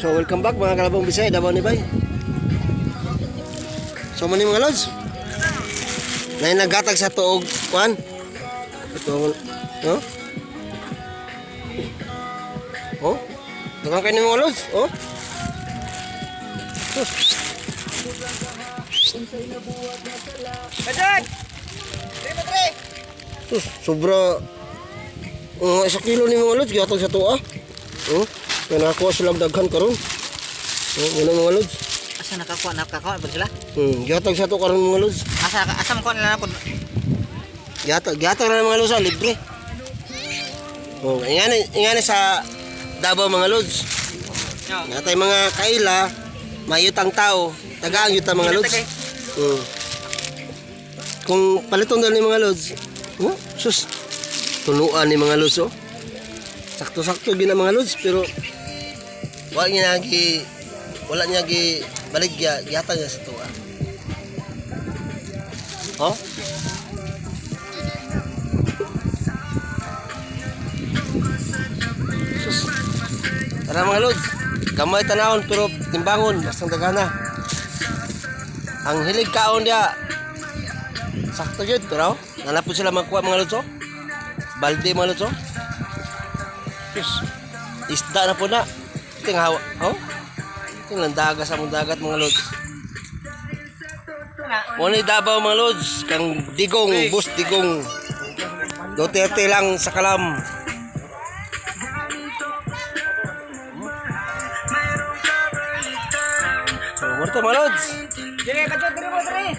So welcome back, mga kalabong Bisaya, Davao ni Bay. So mani, mga lods. Nay naggatag sa tuog kuan. Ito, no? Oh. Daghang kayo ni, mga lods, oh. Sus. Kajag! Dre mo, dre! Sus, sobra. Mga 1 kilo ni, mga lods, gihatag sa tuwa. Oh, kaya nakakuha sila og daghan karon. Oh, muna, mga lods. Asa nakakuha nakakuha ba sila? Gihatag sa to karon, mga lods. Asa asa man kuha nila na Gihatag, gihatag na ng mga lods, ah, libre. Oh, ingani, ingani sa Davao, mga lods. No. Natay mga kaila, mayutang tao, tagaan yuta, mga lods. Kung paliton dal ni, mga lods, oh, sus, tunuan ni, mga lods, oh. Sakto-sakto gina, mga lods, pero wala niya gi baligya, gihatag niya sa tuwa. Oh? Sus. Tara, mga lods. Gamay tanawon pero timbangon basta dagana. Ang hilig kaon dia. Sakto jud pero nana po sila magkuha, mga lods, oh. Balde, mga lods, oh. Sus. Isda na po na. Ting hawa. Oh. Ting daga sa mong dagat, mga lods. Mo ni Davao, mga lods, kang Digong, bus Digong. Duterte lang sa kalam. So, murto, mga lods. Dre, kajag, dre mo, dre.